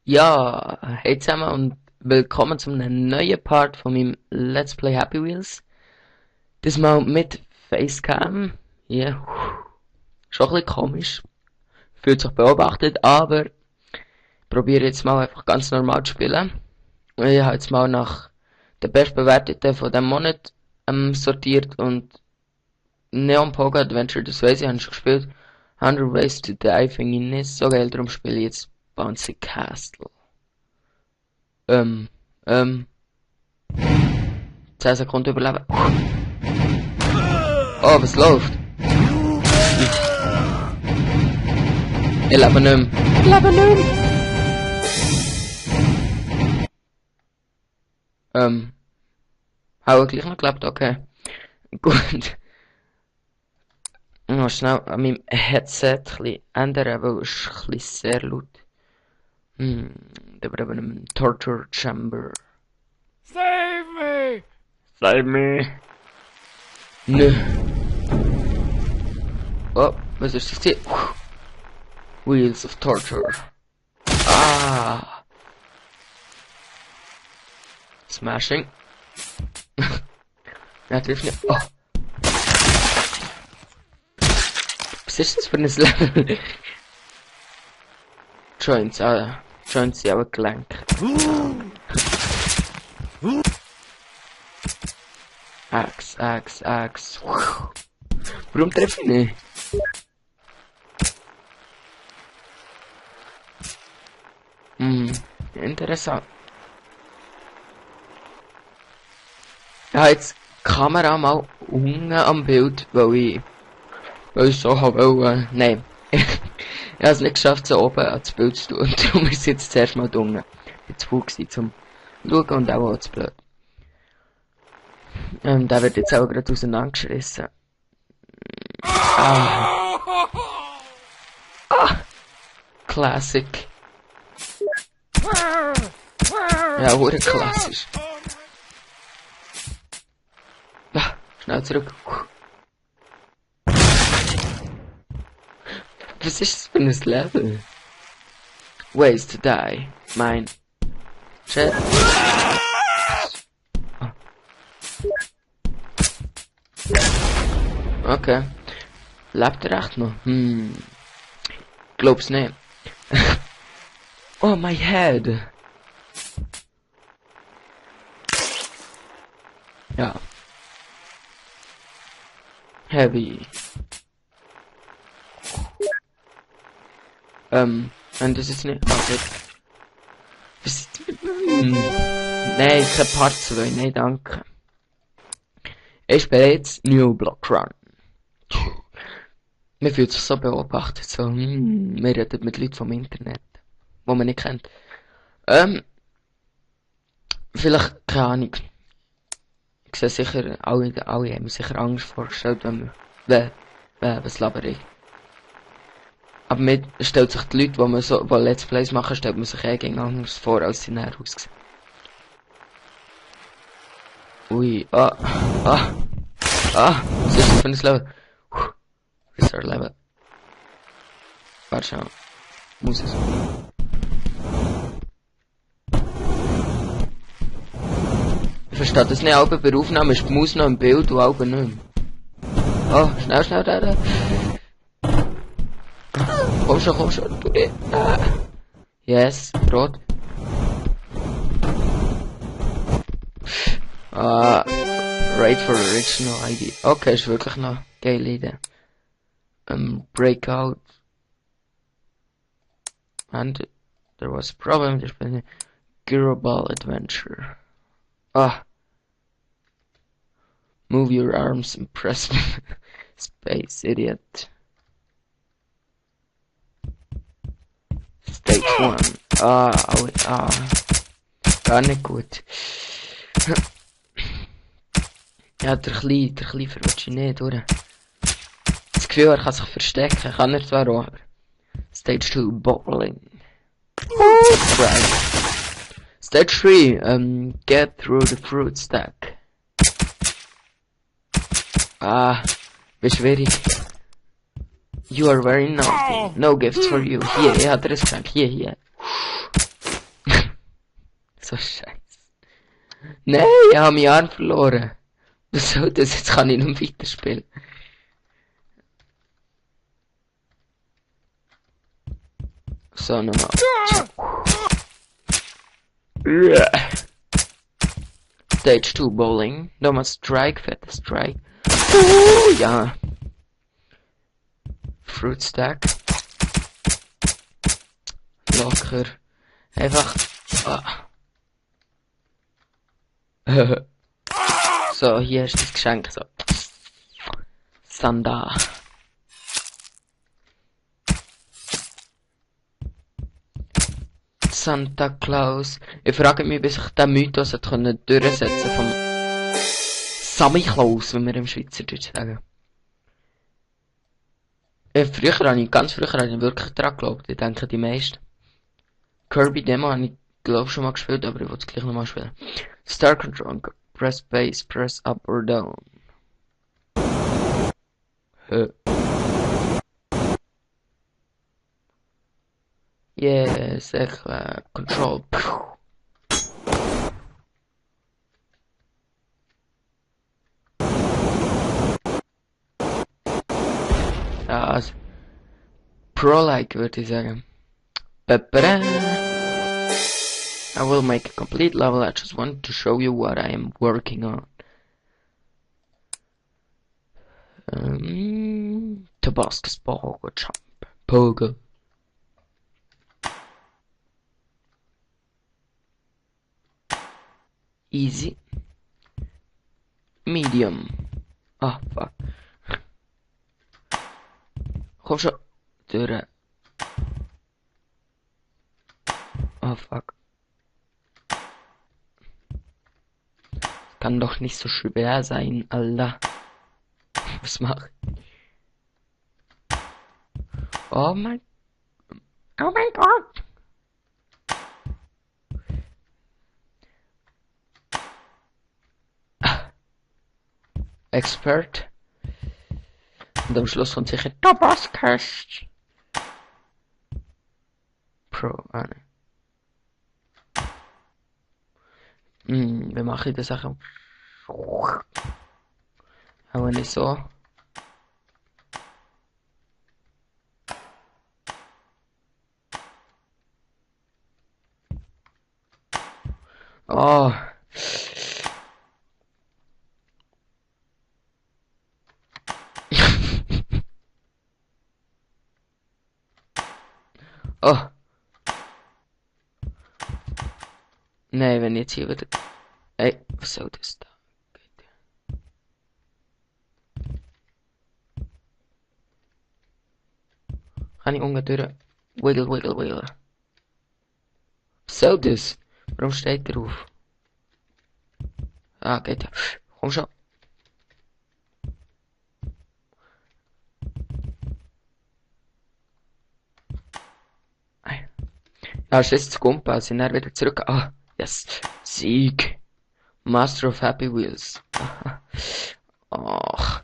Ja, hey zusammen und willkommen zu einem neuen Part von meinem Let's Play Happy Wheels. Diesmal mit Facecam. Ja, schon ein bisschen komisch. Fühlt sich beobachtet, aber ich probiere jetzt mal einfach ganz normal zu spielen. Ich habe jetzt mal nach der bestbewerteten von dem Monat sortiert und Neon Pogo Adventure, das weiß ich, habe ich schon gespielt. 100 Ways to Die finde ich nicht so geil, darum spiele ich jetzt Bouncy Castle. Ähm, ähm, 10 Sekunden überleben. Oh, was läuft? Ich lebe nicht mehr. Ich lebe nicht mehr. Habe ich gleich noch gelebt? Okay. Gut. Noch schnell an meinem Headset ein bisschen ändern, weil es ist ein bisschen sehr laut. Da haben wir einen Torture Chamber. Save me! Save me! Nö. Oh, was ist das hier? Wheels of Torture. Ah! Smashing. Ja, trifft nicht. Oh! Was ist das für ein Level? Joints, Joints sind aber Gelenk. Axe. Warum treffe ich nicht? Interessant. Ich habe jetzt die Kamera mal unten am Bild, weil ich so habe nein. Ich habe es nicht geschafft, so oben ans Bild zu tun. Und darum ist es jetzt zuerst mal unten. Jetzt faul gewesen zum Schauen und auch zu blöd. Der wird jetzt auch gerade auseinandergeschissen. Classic. Ja, wurde klassisch. Schnell zurück. Was ist das für ein Level? Ways to Die. Mein Chat. Okay. Lebt er echt noch? Glaub's nicht. Oh, my head. Ja. Heavy. Und das ist nicht. Okay. Was ist. Nein, kein Part 2. Nein, danke. Ich spiele jetzt New Block Run. Man fühlt sich so beobachtet, so, man redet mit Leuten vom Internet, wo man nicht kennt. Vielleicht, keine Ahnung. Ich sehe sicher, alle haben sicher Angst vorgestellt, wenn man, was laber ich. Aber mir stellt sich die Leute, die Let's Plays machen, stellt man sich gegen anders vor, als sie näher aussehen. Ui, was ist das für ein Level? Restart Level. Warte schon. Muss es. Ich verstehe das nicht, aber bei Aufnahme ist die Maus noch im Bild und auch nicht mehr. Oh, schnell, da. Komm schon, du nicht. Yes, rot. Raid for Original ID. Okay, ist wirklich noch geile Idee. Breakout. And there was a problem. There's been a Giroball adventure. Move your arms and press space, idiot. Stage 1. Gar nicht gut. Ja, der Kleine verrutscht nicht, oder? Das Gefühl, er kann sich verstecken, kann er zwar auch, aber... Stage 2, Bowling. Right. Stage 3, get through the fruit stack. Wie schwierig. You are very naughty. No gifts for you. Hier, er hat das Geschenk. Hier. So scheiße. Nein, ich habe meinen Arm verloren. Was soll das? Jetzt kann ich nicht mehr weiterspielen. So, nochmal. Stage 2 Bowling. Nochmal Strike, fetter Strike. Ja. Fruit Stack. Locker. Einfach. So, hier ist das Geschenk. So. Sanda. Santa Claus. Ich frage mich, wie sich der Mythos hat können durchsetzen vom Sammy Klaus, wenn wir im Schweizerdeutsch sagen. Ganz früher habe ich wirklich dran geglaubt. Ich denke, die meisten. Kirby Demo habe ich, glaube schon mal gespielt, aber ich will es gleich nochmal spielen. Star Control. Press space, press up or down. Yes, control. Ja, also Pro-like würde ich sagen. I will make a complete level. I just want to show you what I am working on. Tabascus Pogo Jump. Pogo. Easy. Medium. Ah, fuck. Komm schon. Durch. Oh, fuck. Kann doch nicht so schwer sein, Alter. Was mach ich? Oh mein Gott. Expert. Und am Schluss kommt sicher Tabascus. Pro, wie mache ich das Sache? Aber nicht so. Oh. Oh. Nee, wenn jetzt hier wieder... Ey, was soll das da? Kann ich unten durch? Wiggle, wiggle, wiggle. Was soll das? Warum steht der auf? Ah, geht ja. Komm schon. Ja, ist jetzt zu Gumpa, sind dann wieder zurück. Ah, yes. Sieg. Master of Happy Wheels. Ach.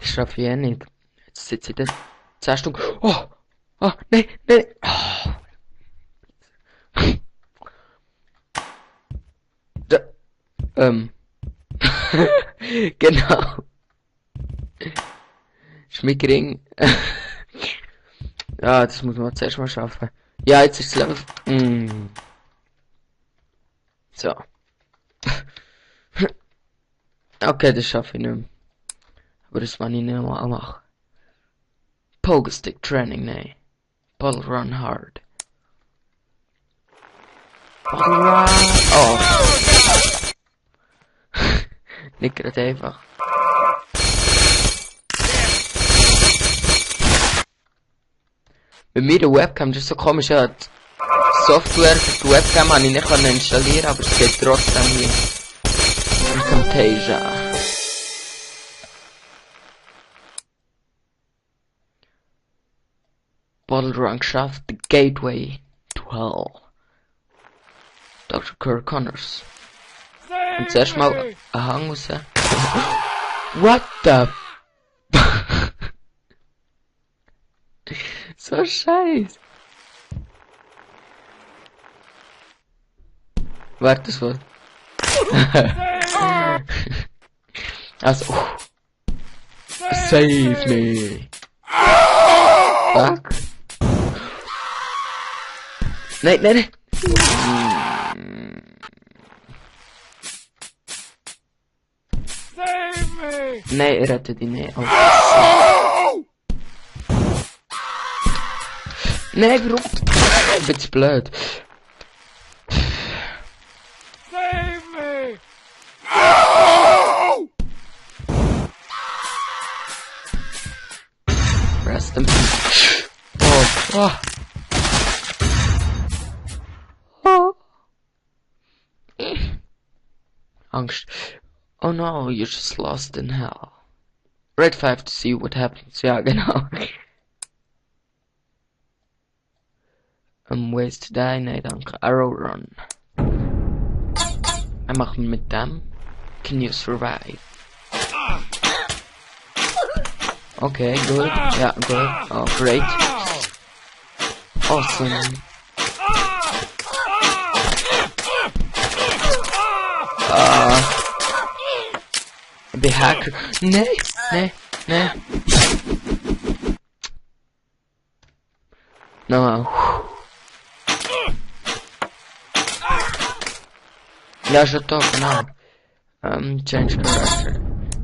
Das schaffe ich eh nicht. Jetzt sitze ich da 10 Stunden. Oh! Oh, nein, nein! Oh. Da, genau. Schmickring. Ja, das muss man zuerst mal schaffen. Ja, jetzt ist es Level. So. Okay, das schaffe ich nicht mehr. Aber das war ich nicht mal machen. Pogo Stick Training, nee. Bottle Run Hard. Bottle Run. Oh. Nicht gerade einfach. Bei mir der Webcam, das ist so komisch, ja. Die Software für die Webcam habe ich nicht installieren, aber es geht trotzdem hier. Camtasia. Bottle Run geschafft, The Gateway to Hell. Dr. Kirk Connors. Und zuerst mal ein Hang raus. What the so scheiß. Warte, das war... Also... Save me! Fuck. Nein, nein, nein! Save me! Nein, er rettet ihn nicht. Oh. Nein, warum? Ich bin zu blöd. Save me! Rest him. Oh, oh. Oh. Angst. Oh no, you're just lost in hell. Red 5 to see what happens. Ja, genau. Ways to die? Nee, danke. Arrow Run. Was machen wir mit dem? Can you survive? Okay, good. Ja, good. Oh, great. Awesome. Ich bin Hacker. Nee, nee, nee. No. Ja, schon da, genau. Change character.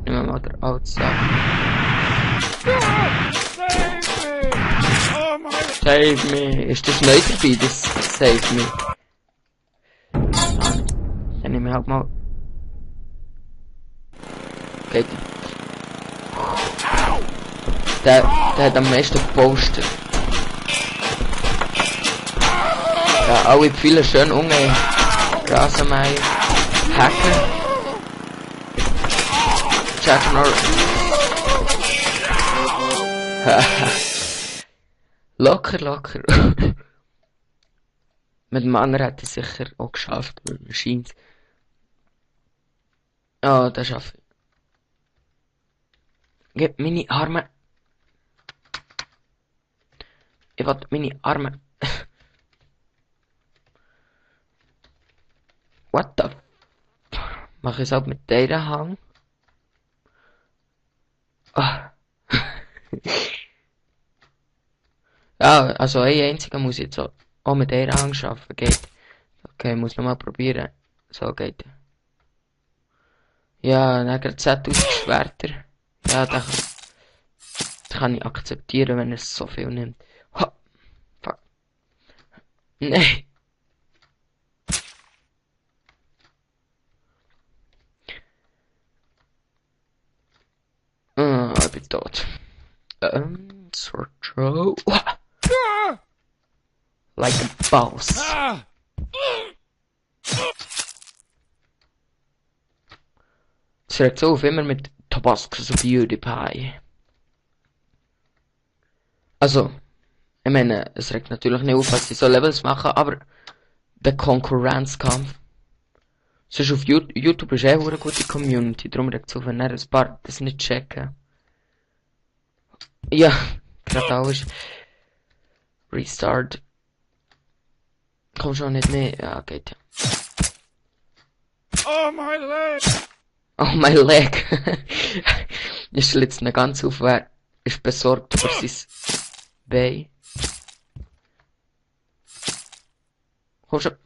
Nehmen wir mal der Outside. Save me! Oh my... Save me. Ist das neu dabei, das Save me? Dann nehmen wir halt mal... Geht. Der hat am meisten gepostet. Ja, alle viele schön unge Rasenmäher. Hacker. Jack Norris. Locker, locker. Mit dem anderen hat er sicher auch geschafft, weil mir scheint. Oh, das schaffe ich. Gib meine Arme. Ich will meine Arme. What the f... Mach ich es auch mit dieser Hang? Ah. Ja, also ein einziger muss jetzt auch mit dieser Hang schaffen, geht. Okay, muss nochmal probieren. So geht. Ja, dann gerade Z ausgeschwerter. Ja, das kann ich akzeptieren, wenn es so viel nimmt. Ha! Fuck. Nee. Ich bin tot. Sword throw. Like a boss. Es regt so auf, immer mit Tabasco so PewDiePie. Also, ich meine, es regt natürlich nicht auf, was sie so Levels machen, aber der Konkurrenzkampf. Sonst auf YouTube ist eine gute Community, darum regt es auf, wenn ein paar das nicht checken. Ja, gerade auch ist. Restart. Komm schon nicht mehr. Ja, geht ja. Oh my leg! Oh, mein Leg. Ich schlitze ihn ganz auf, wer ist besorgt über sein Bein. Komm schon.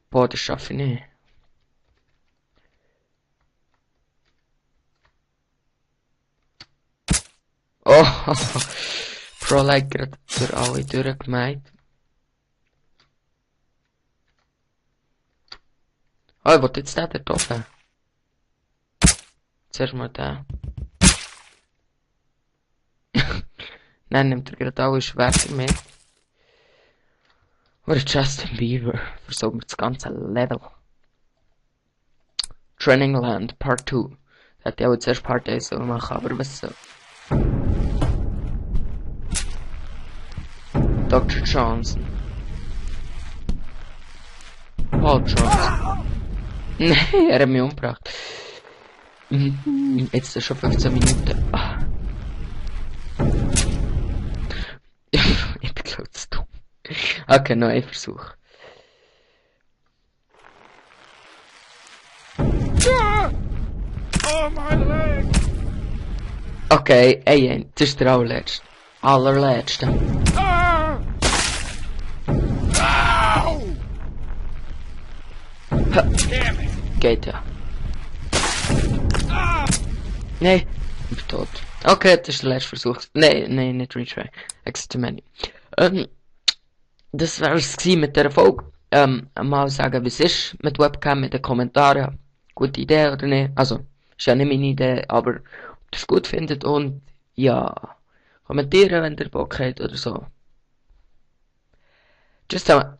Boah, das schaffe ich nicht. Oh, Pro Like gerade durch alle durchgemeint. Oh, ich wollte jetzt den da oben. Zuerst mal den. Nein, nimmt er gerade alle Schwerter mit. Oder Justin Bieber. Versorgt mir das ganze Level. Training Land Part 2. Das hätte ich auch zuerst Part 1 so machen, aber was so. Dr. Johnson. Paul Johnson. Nein, er hat mich umgebracht. Jetzt ist schon 15 Minuten. Ah. Ich bin glaube zu dumm. Okay, noch ein Versuch. Ah! Oh, my leg! Okay, ey, das ist der allerletzte. Ah! Ow! Ha, Damn it! geht ja. Ah! Nee, ich bin tot. Okay, das ist der letzte Versuch. Nee, nicht Retry. Exit to Menu. Das wär's gewesen mit der Folge. Mal sagen, wie es ist mit Webcam in den Kommentaren. Gute Idee oder nicht? Also, ist ja nicht meine Idee, aber ob ihr es gut findet und ja, kommentieren, wenn ihr Bock habt oder so. Tschüss zusammen.